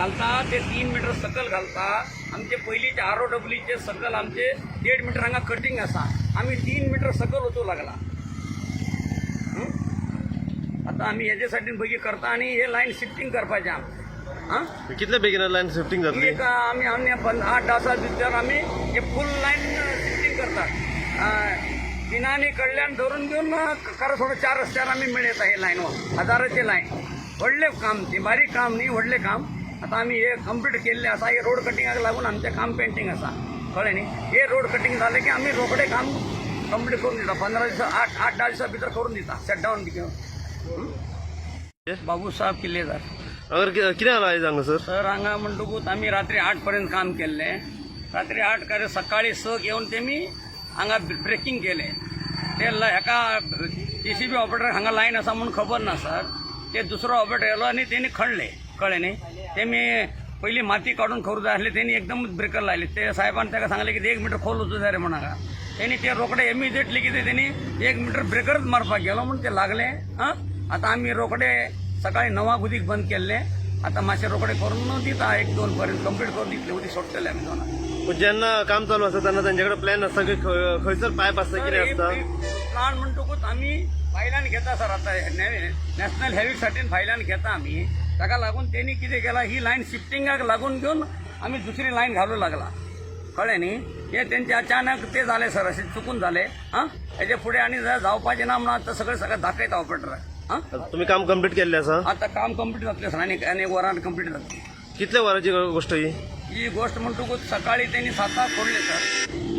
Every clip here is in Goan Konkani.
घालता ते 3 मिटर सकल घालता. आमचे पयलींचे आरओडब्ल्यूचे सकल आमचे 1.5 मिटर हांगा कटिंग आसा. आमी 3 मिटर सकल वचूं लागला. हं? आता आमी हेजे सायडीन बगी करता आनी हे लायन शिफ्टींग करपाचें आमचें. आं. कितले बेगीन लायन शिफ्टींग जातली? एक आमी आमी 8-10 भितर आमी हे फूल लायन शिफ्टींग करतात. तिनानी कडल्यान धरून घेवन करासोडा चार रस्त्यार आमी मेळयता. हे लायन हजाराचे लायन, व्हडलें काम ते, बारीक काम न्ही, व्हडलें काम. आतां आमी हे कंप्लीट केल्लें आसा. हे रोड कटिंगाक लागून आमचें काम पेंडींग आसा, कळ्ळें न्ही? हे रोड कटिंग जालें की आमी रोखडें काम कंप्लीट करून दिता. 15 दिसा, आठ आठ धा दिसां भितर करून दिता शटडावन घेवन. बाबू साहेब किल्लेदार. अगर कितें जाला आयज हांगासर? सर, हांगा म्हणटकूच आमी रात्री 8 पर्यंत काम केल्लें. रात्री 8 करे सकाळी 6 येवन तेमी हांगा ब्रेकिंग केलें. ते हेका जेसीबी ऑपरेटर हांगा लायन आसा म्हूण खबर ना सर. ते दुसरो ऑपरेटर येयलो आनी तेणी खणले, कळ्ळें न्ही? तेमी पयलीं माती काडून करूं जाय आसली. तेणी एकदम ब्रेकर लायले. ते साहेबान ताका सांगलें की 1 मिटर खोल वचूं जाय रे म्हण हांगा. तेणी ते रोखडे इमिजिएटली कितें तेणी 1 मिटर ब्रेकरच मारपाक गेलो म्हूण ते लागले. आं, आतां आमी रोखडे सकाळी 9 उदीक बंद केल्लें. आतां मातशें रोखडे करून दिता. 1-2 पर्यंत कंप्लीट करून दितले. उदीक सोडटले आमी 2. पूण जेन्ना काम चालू आसता तेन्ना तेंचे कडेन प्लॅन आसता की खंयसर पायप आसता, कितें आसता? प्लान म्हणटकूच आमी फायल्यान घेता सर. आतां नॅशनल हायवे साठी फायल्यान घेता आमी. ताका लागून तेणी कितें केलां, ही लायन शिफ्टिंगाक लागून घेवन आमी दुसरी लायन घालूं लागला, कळ्ळें न्ही? हे तेंचे अचानक ते जालें सर, अशें चुकून जालें. आं, हेजे फुडें आनी जावपाचें ना म्हणून आतां सगळें सगळें दाखयता ऑपरेटराक. आं. तुमी काम कंप्लीट केल्लें आसा? आतां काम कंप्लीट जातलें सर, आनी आनी एक वरान कंप्लीट जातलें. कितल्या वरांची गोश्ट ही? ही गोश्ट म्हणटकूच सकाळी तेणी 7 फोडले सर.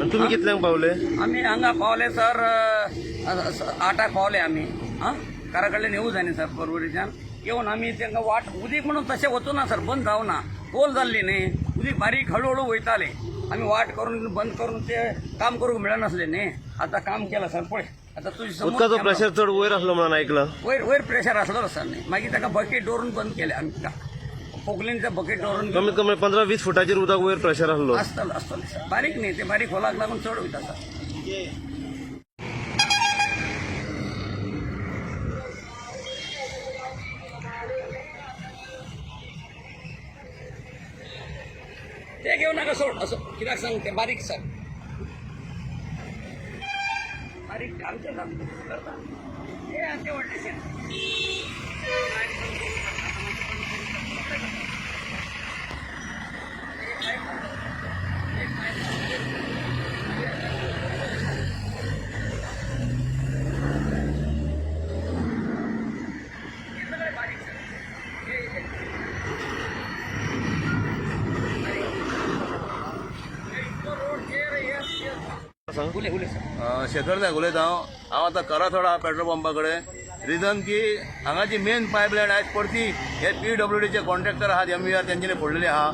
आनी तुमी कितल्यांक पावले? आमी हांगा पावले सर, 8 पावले आमी. आं, घरा कडल्यान येवू जाय न्ही सर. पर्वरीच्यान येवन आमी तांकां वाट उदीक म्हणून तशें वचूना सर, बंद जावना, खोल जाल्ली न्ही. उदीक बारीक हळूहळू वयताले. आमी वाट करून बंद करून ते काम करूंक मेळनासलें न्ही. आतां काम केलां सर. पळय आतां तुजी समोर उदकाचो camera. Pressure चड वयर आसलो म्हणून आयकलां. वयर वयर प्रेशर आसलो सर न्ही. मागीर ताका बकेट दवरून बंद केलें आमी. पोकलीनचे बकेट दवरून. कमीत कमी 15-20 फुटाचेर उदक वयर प्रेशर आसलो. आसतलो, आसतलें सर. बारीक न्ही ते, बारीक खोलाक लागून चड वयता सर. ते घेऊ नका, सोड. असं कित्याक सांग, ते बारीक सर, बारीक आमचे करता ते आमचे व्हडलेशें. हे सगळे बारीक सर. हे हे. इतलो रोड हे हे. उलय उलय सर. शेखर नायक उलयता हांव. हांव आतां करासोडा पेट्रोल पंपा कडेन. रिजन की हांगाची मेन पायपलायन आयज परती हे पीडब्ल्यूडीचे कॉन्ट्रॅक्टर आहात, एमव्हीआर, तेंच्यांनी फोडलेली आहा.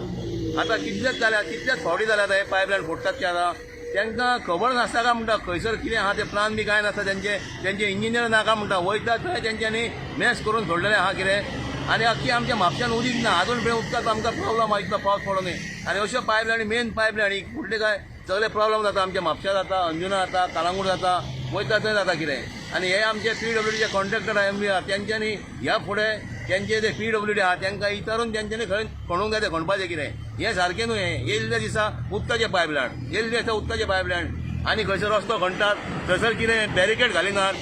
आतां कितलेच जाल्या, कितलेच फावटी जाल्यात हे पायपलायन फोडटात ते. आतां तांकां खबर नासता काय म्हणटा, खंयसर कितें आहा ते प्लान बी कांय नासता तेंचे. तेंचे इंजिनियर नाका म्हणटा. वयता थंय तेंच्यांनी मॅस करून सोडलेलें आहा कितें. आनी अख्खी आमच्या म्हापश्यान उदीक ना. अजून मेरेन उदकाचो आमकां प्रॉब्लम आहा, इतलो पावस पडूनय. आनी अश्यो पायपलायनी, मेन पायपलायनी फुडले काय सगळे प्रॉब्लम जाता आमच्या. म्हापशा जाता, अंजुना जाता, कालांगूट जाता, वयता थंय जाता कितें. आनी हे आमचे पीडब्ल्यूडीचे कॉन्ट्रॅक्टर एमव्हीआर, तेंच्यांनी ह्या फुडें तेंचे जे पीडब्ल्यूडी आहा तेंकां विचारून तेंच्यांनी खंय खणूंक जाय तें खणपाचें कितें. हें सारकें न्हू. हें येयल्ल्या दिसा उदकाचें पायपलायन, येयल्ले दिसा उदकाचें पायपलायन. आनी खंयसर रस्तो खणटात थंयसर कितें बॅरिकेड घालिनात.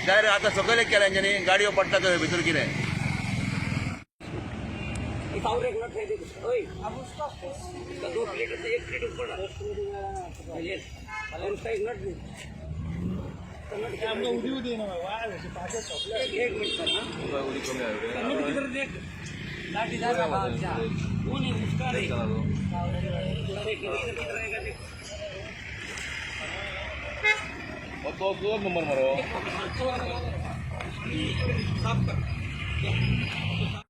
डायरेक्ट आतां सकयल एक केल्या तेंच्यांनी, गाडयो पडटा थंय भितर कितें. इस और एक नट है, देखो ओए, इसका दो प्लेट से एक प्लेट ऊपर डाल। ये और उसका एक नट भी, तो नट क्या? एक एक मिनट सर. हाँ, नट किधर देख. लाठी जा अच्छा, वो नहीं, उसका नहीं अरे, किधर किधर रहेगा देख. तो नंबर मरो. साफ कर.